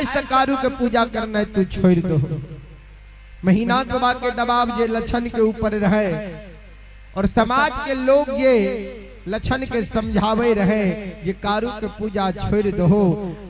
आइ से कारू के पूजा करना तू छोड़ दो। महीना बाबा के दबाव जे लक्षण के ऊपर रहे और समाज के लोग ये लक्षण के समझावे रहे ये कारू के पूजा छोड़ दो।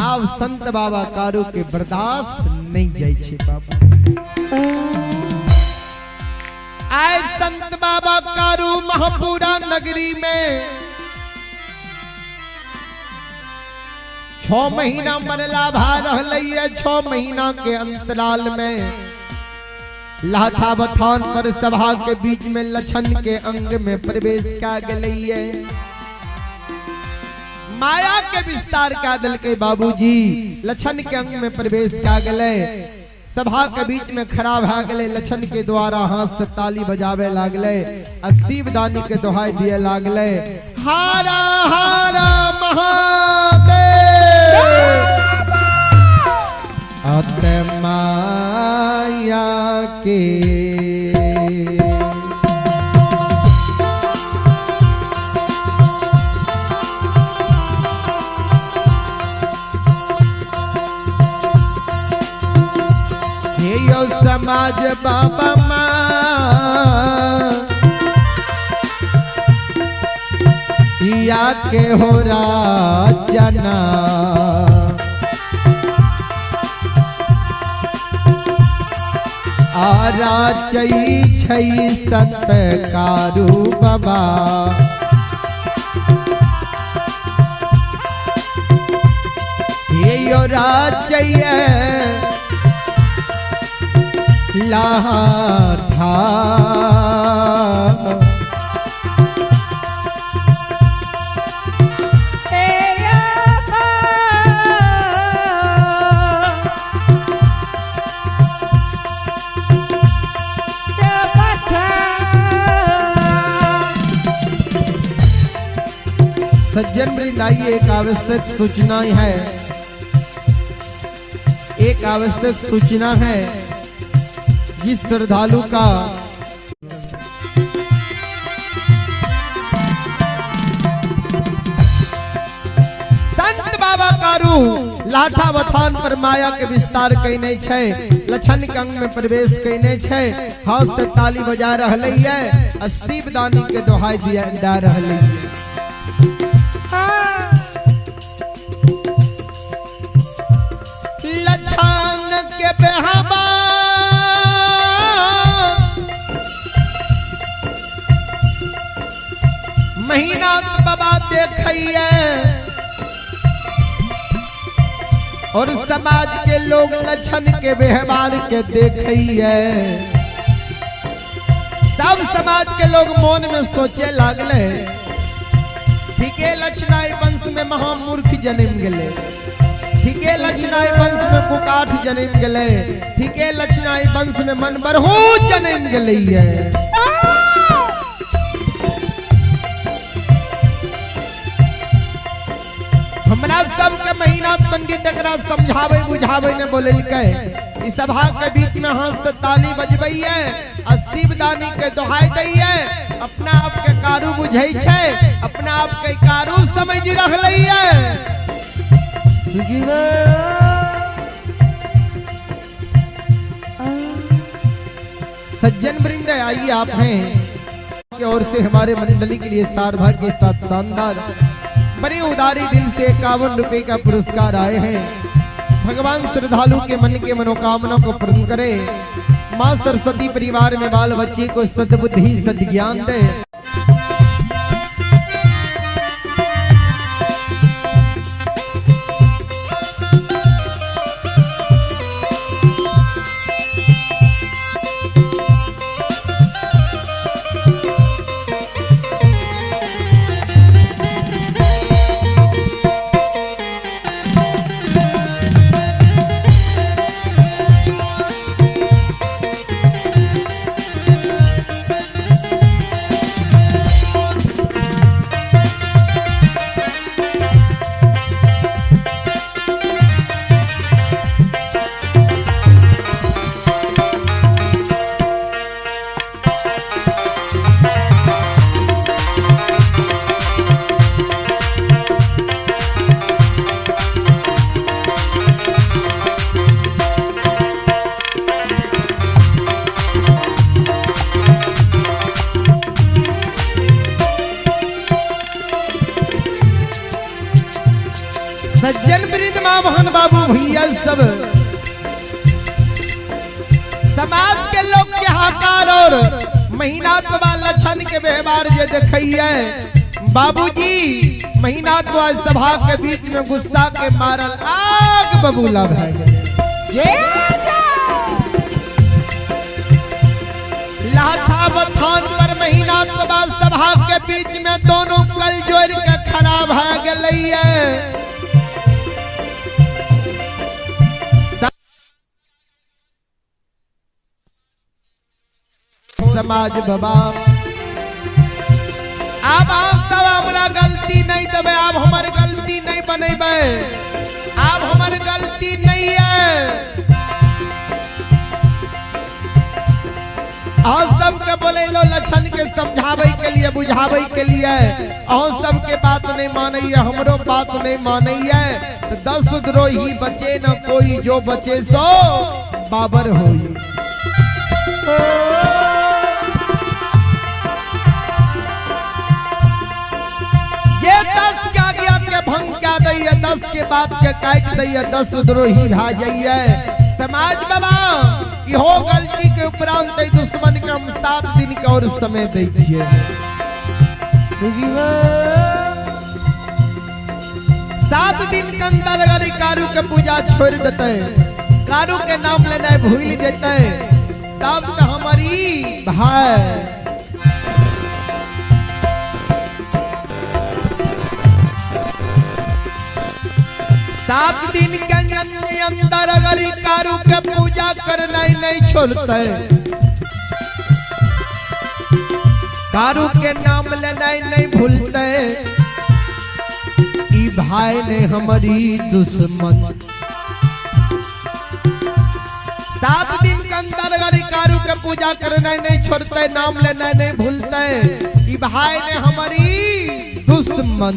आब संत बाबा कारू के बर्दाश्त नहीं जाय छे बाबू। आए संत बाबा कारू महापुरा नगरी में 6 महीना मरला भा रहलै। 6 महीना के अंतराल में लाठा बथान पर सभा के बीच में लक्षण के अंग में प्रवेश क्या गलैये। माया के विस्तार क्या दल के बाबूजी लक्षण के अंग में प्रवेश क्या गले। सभा के बीच में खड़ा भा गले लक्षण के द्वारा हाथ से ताली बजावे लागले, शिवदानी के दोहाई दिए लागले। हारा हारा महादेव आत्माया के हे यो समाज बाबा माँ या के हो राजना आरा चई छई संत कारू बाबा ये यो राचैया लाठा सज्जन वृंद आइए, एक आवश्यक सूचना है, एक आवश्यक सूचना है। जिस श्रद्धालु का संत बाबा कारू लाठा बथान पर माया के विस्तार कईने छै, लक्षण के अंग में प्रवेश कईने छै, हाथ से ताली बजा रहलै है, शिवदानी के दोहाई दिया जा रहलै है। लक्षण के बेहबा महीना बाबा देखिए और समाज के लोग लक्षण के व्यवहार के देखिए, तब समाज के लोग मन में सोचे लागले ठीके लक्षणाई वंश में महामूर्ख जन्म गले, ठीके लक्षणाई वंश में कुकाठ जन्म गले, ठीके लक्षणाई वंश में मन बरहू जन्म गले। हमरा सबके महीना पंडित एकरा समझावे बुझावे ने बोललकै। इस सभा के बीच में हाथ से ताली बजबैये आ शिवदानी के दोहाई दैये, अपना आप के कारू बुझै छै, अपना आप के कारू समझ रहलैये। सज्जन वृंद आइए, आप हैं की ओर से हमारे मंडली के लिए सारधा के साथ शानदार बड़े उदारी दिल से 51 रुपए का पुरस्कार आए हैं। भगवान श्रद्धालु के मन के मनोकामना को पूर्ण करे। माँ सरस्वती परिवार में बाल बच्चे को सद्बुद्धि सद्ज्ञान दे। बाबू भैया सब समाज के लोग के हाकार और महीना तो लक्षण के व्यवहार जे देखिए बाबूजी महीना तो सभा के बीच में गुस्सा के मारल आग बबूला भए गेलै। लाठा बथान पर महीना तो बाद सभा के बीच में दोनों कल जोड़ के खड़ा भए गेलै। समाज बाबा आब सब हमरा गलती नहीं देबै, आब हमर गलती नहीं बनेबै, आब हमर गलती नहीं है। और सबके बोलेलो लक्षण के समझावे के लिए बुझावे के लिए, और सबके बात नहीं मानैया हमरो बात नहीं मानैया तो 10 द्रोही बचे न कोई, जो बचे सो बाबर होई। ये 10 के आज्ञा के भंग क्या दैया, 10 के बात के काट दैया, 10 द्रोही भा जाइए। समाज बाबा हो गलती के उपरांत दुश्मन के हम 7 दिन के और समय दे दिए। 7 दिन के अंदर अगर कारू के पूजा छोड़ देते, कारू के नाम लेना भूल जेते, तब तो हमारी भाई 7 दिन के अंदर अगर कारू के पूजा करना नहीं छोड़ते, कारू के नाम लेना नहीं भूलते, ई भाई ने हमारी दुश्मन। 7 दिन के अंदर अगर कारू के पूजा करना नहीं छोड़ते, नाम लेना नहीं भूलते, ई भाई ने हमारी दुश्मन।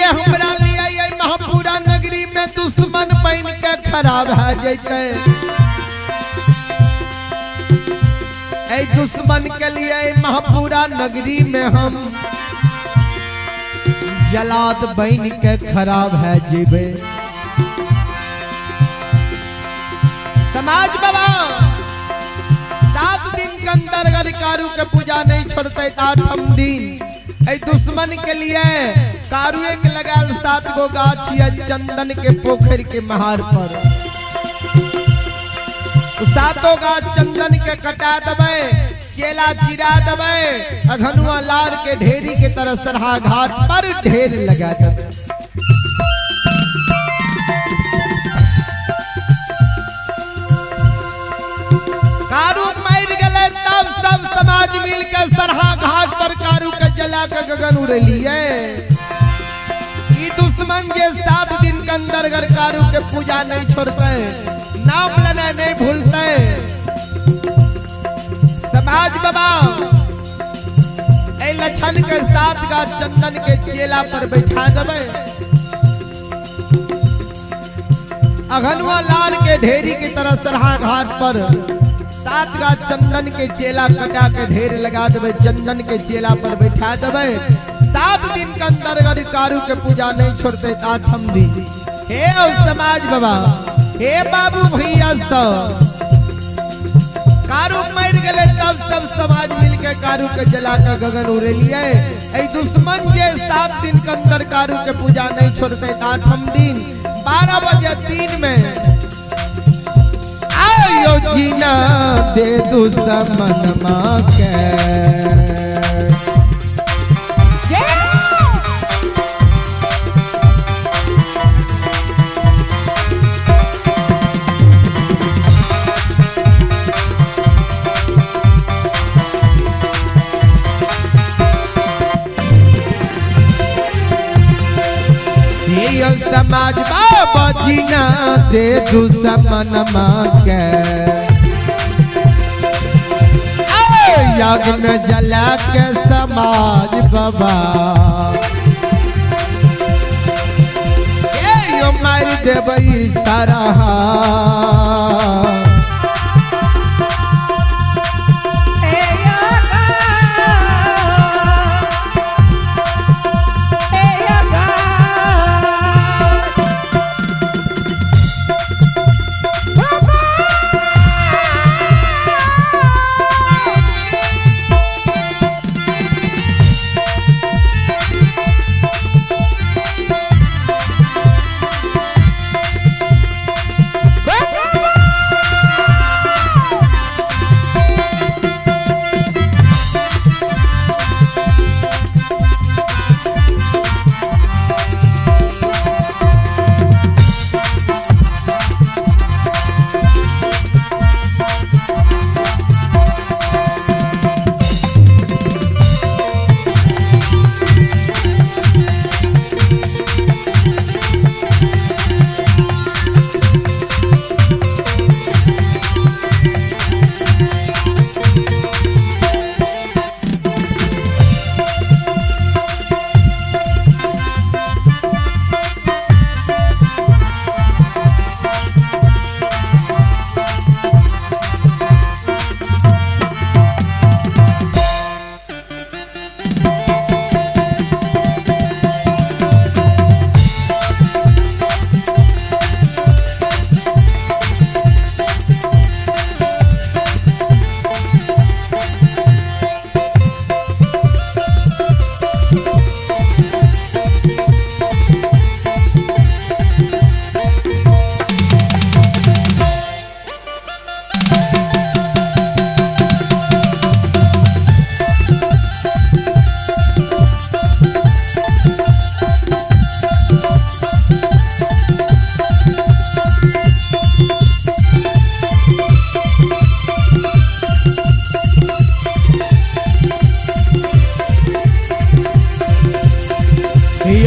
हमरा लिए महापुरा नगरी में दुश्मन बन के खराब है जैते, दुश्मन के लिए महापुरा नगरी में हम जलाद बन के खराब है जीवे। समाज बाबा 7 दिन के अंदर अगर कारू के पूजा नहीं छोड़ते, 8 दिन दुश्मन के लिए कारुए के लगाल 7 गो गाछ या चंदन के पोखर के महार पर 7 गाछ चंदन के कटा दबे, केला चिरा दबे, अघनुआ लार के ढेरी के तरह सरहा घाट पर ढेर लगा दबे। कारू मर गए तब सब समाज मिल के सरहा घाट पर कारू के जला के गगन उड़ेलिए। दुश्मन के 7 दिन के अंदर अगर कारू के पूजा नहीं छोड़ते, नाम लेना नहीं भूलते, समाज बाबा लक्षण के 7 गाछ चंदन के चेला पर बैठा देवे, अघनुआ लाल के ढेरी की तरह सरहा घाट पर 7 गाछ चंदन के चेला कटा के ढेर लगा देवे, चंदन के चेला पर बैठा देवे। 7 दिन के अंदर अगर कारू के पूजा नहीं छोड़ते 8 दिन। हे समाज बाबा, हे बाबू भैया सब कारू मर गए तब सब समाज मिलके कारू के जला के गगन उड़ेलिए। दुश्मन के 7 दिन के अंदर कारू के पूजा नहीं छोड़ते 8 दिन 12 बजे 3 में आयो जीना दे दुश्मन मां के। समाज बाबा जीना दे दुश्मन मां के यज्ञ में जला के समाज बाबा यो मार देवई सारा। ए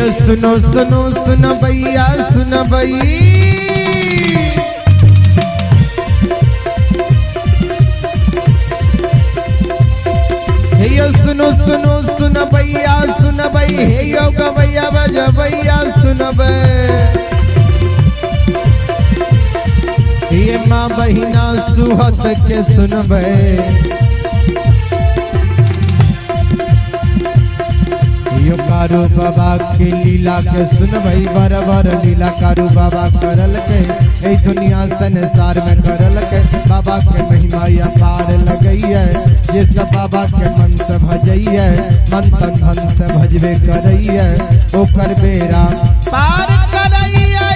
हे सुनो सुनो सुनबैया सुनबई। हे सुनो सुनो सुनबैया सुनबई, हे यो गवैया बजबैया सुनबै। हे माँ बहिना सुहत के सुनबै। यो कारू बाबा के लीला के सुनबै, बराबर लीला कारू बाबा करल के, ए दुनिया संसार में करल के। बाबा के महिमा अपार लगैया, जे सब बाबा के मन से भजैया, मन तन धन से भजबे करैया, ओकर बेड़ा पार करैया।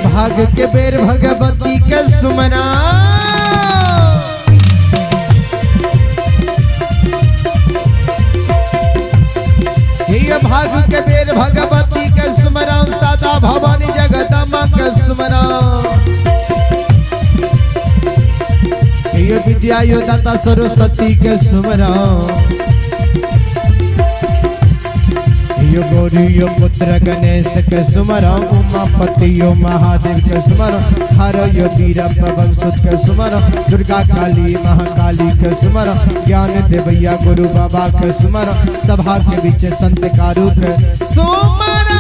भाग के बेर भगवती के सुमना, हे भाग के बेर भगवती के सुमना, सादा भवानी जगदम्बा के सुमना। हे विद्या यो दाता सरस्वती के सुमना। यो गौरी यो पुत्र गणेश के सुमरो, उमापति यो महादेव के सुमरो, हर यो वीर पवन सुत के सुमरो, दुर्गा काली महाकाली के सुमरो, ज्ञान देवैया गुरु बाबा के सुमरो, सभा के बीच संत कारू के सुमरो।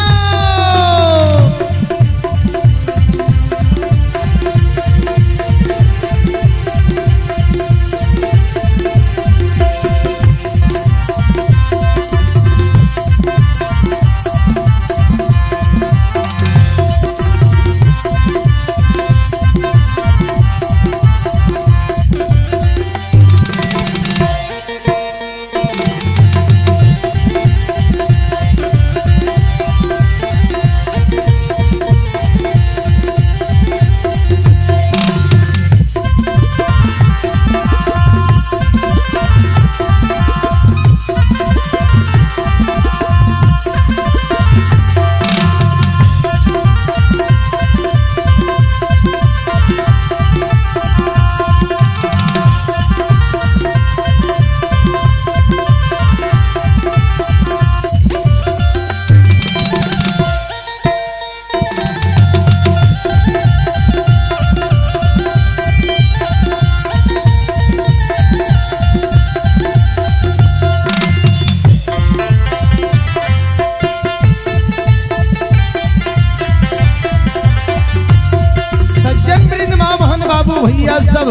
भैया सब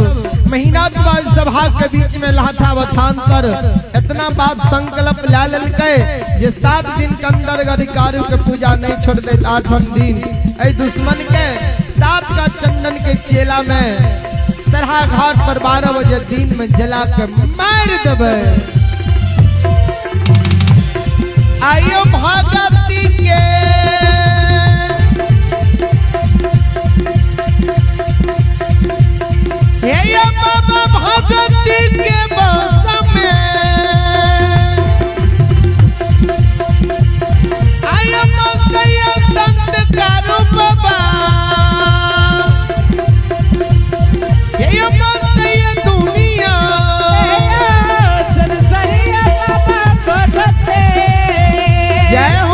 महीना सभा के बीच में लाठा बथान पर इतना बात संकल्प ला ललकै जे 7 दिन के अंदर अधिकारी के पूजा नहीं छोड़ दे, 8वां दिन ऐ दुश्मन के 7 का चंदन के चेला में सरहा घाट पर 12 बजे दिन में जला के मार देबै। आइयो भगवती के हे बाबा भगवती के बस में, आयो मसैया संत कारू बाबा, हे मसैया दुनिया जय।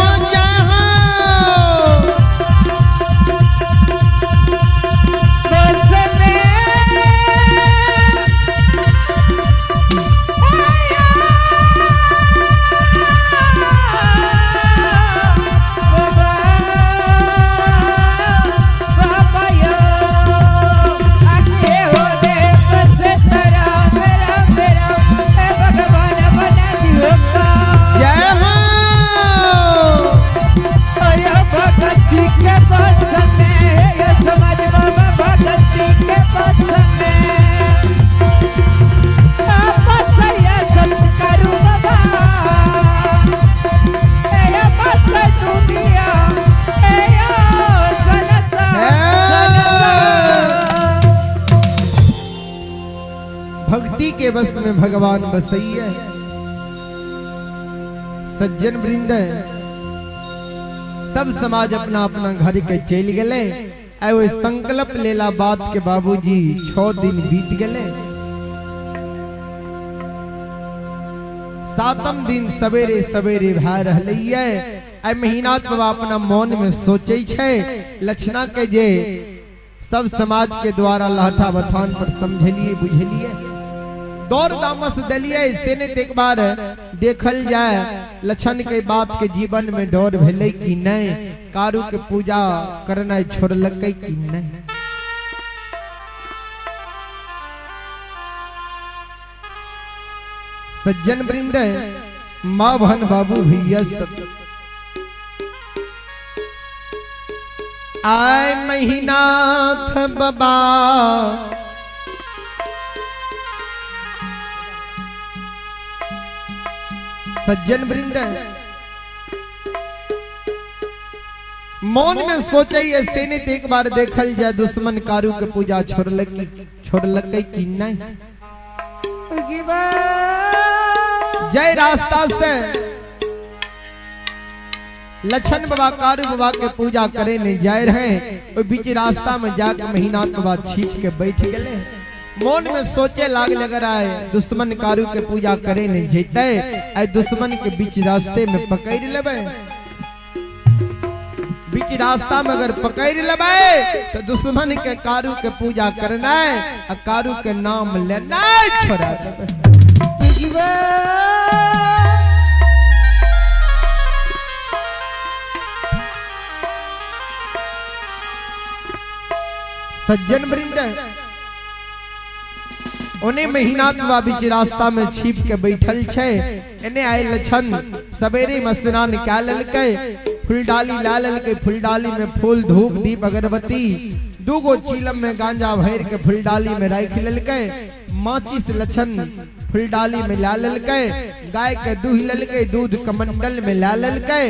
में भगवान बसैया। सज्जन वृंद सब समाज अपना अपना घर के चल गए। आए संकल्प लेला बात के बाबूजी 6 दिन बीत गए। 7म दिन सवेरे सवेरे भा रहलै। आइ महीना तो अपना मन में सोचे छै लक्षणा के जे सब समाज के द्वारा लाठा बथान पर समझलिए बुझलिए दौड़ दामस दलिए से ने एक बार देखल जाए लक्षण के बात के जीवन में डर भेलै कि नहीं, कारू के पूजा करना छोड़लकै कि नहीं। सज्जन वृंद माँ बहन बाबू भैया सब आए महीनाथ बाबा सज्जन वृंद मौन में सोचे से एक बार देखल जाए दुश्मन कारू के पूजा छोड़लकै कि नहीं। जय रास्ता से लक्षण बाबा कारू बाबा के पूजा करे नहीं जाए रहे, बीच रास्ता में जाके महीना बाबा छिप के बैठ गए। मन में सोचे लागल अगर आए दुश्मन कारू के पूजा करे नहीं जेते आए दुश्मन के बीच रास्ते में पकड़ लेबै, बीच रास्ता में अगर पकड़ लेबै तो दुश्मन के कारू के पूजा करना है और कारू के नाम लेना छोड़ा देबै। सज्जन वृंद ओने महीना बाबा बीच रास्ता में छिप के बैठल छै। एने आए लक्षण सवेरे में स्नान कए लेलकै, फुलडाली ला लेलकै, फुलडाली में फूल धूप दीप अगरबत्ती दूगो चीलम में गांजा भर के फुलडाली में राखि लेलकै। माचिस लक्षण फुलडाली में ला लेलकै, गाय के दूध लेलकै, दूध कमंडल में ला लेलकै।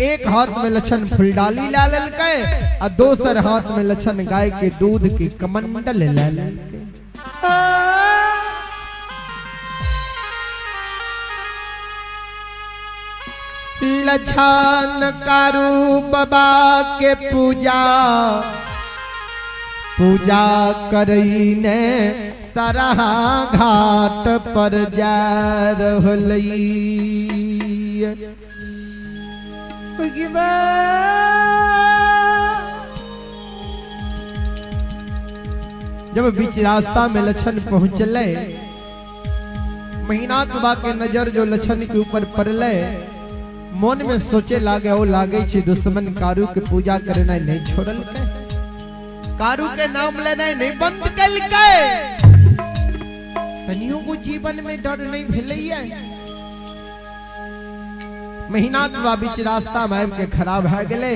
एक हाथ में लक्षण फुलडाली ला लेलकै आ दोसर हाथ में लक्षण गाय के दूध के कमंडल ला लेलकै। लक्षण कारू बाबा के पूजा पूजा करई ने सरहा घाट पर जा रहलै। जब बीच रास्ता में लक्षण पहुंचले महीना बाबा के नजर जो लक्षण के ऊपर पड़ले, मन में सोचे लागे ओ लागे छे दुश्मन कारू के पूजा करना नहीं छोड़लकै, कारू के नाम लेना नहीं बंद कलकै। तनियो को जीवन में डर नहीं भेलैया। महीना बाबा बीच रास्ता में आबि के खराब भए गेलै।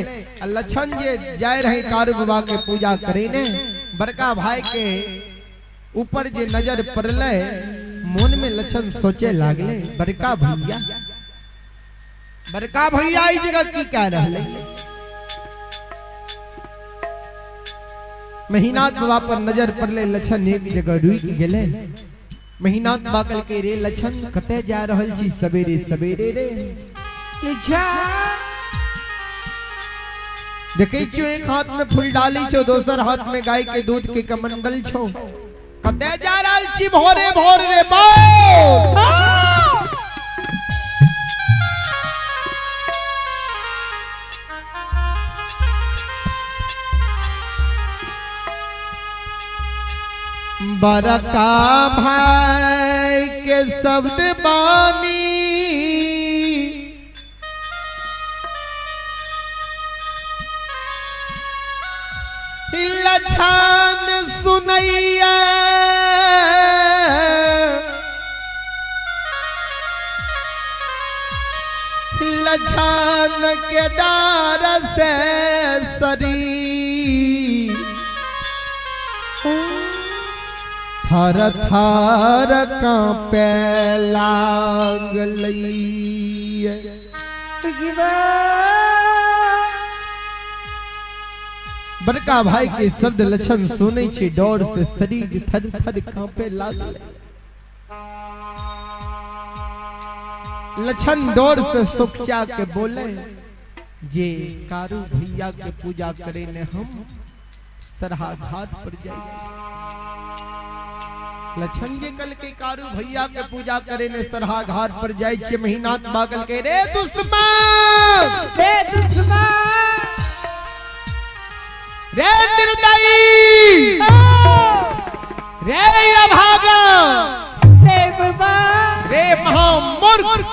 लक्षण जे जाय रहे कारू बाबा के पूजा करे ने बड़का भाई के ऊपर जे नजर पड़ले, मन में लक्षण सोचे लागले बड़का भैया बड़का भैया ई जगह की कह रहले। महीना बाबा पर नजर पड़ले, लक्षण एक जगह रुक गेले। महीना बाबा कहलकै रे लक्षण कतय जा रहल छी सवेरे सवेरे रे? देखै छियो एक हाथ में फुलडाली छो दोसर हाथ में गाय के दूध के कमंडल छो, कतय जा रहल छी भोरे भोर रे बा? बड़का भाई के शब्द बानी लक्षण सुनैया लक्षण के डार से शरीर थर थर कांपे लागलै। बड़का भाई के शब्द लक्षण सुनै छै डर से शरीर थर थर कांपे लागलै। लछन दौड़ से सुखिया के बोले जे कारू भैया के पूजा करे ने हम सरहा घाट पर जाए। लछन जे कल के कारू भैया के पूजा करे ने सरहा घाट पर जाए छे महीनात बागल के रे दुश्मन, रे दुश्मन, रे निर्दयी, रे अभागा, रे बाबा, रे महामूर्ख,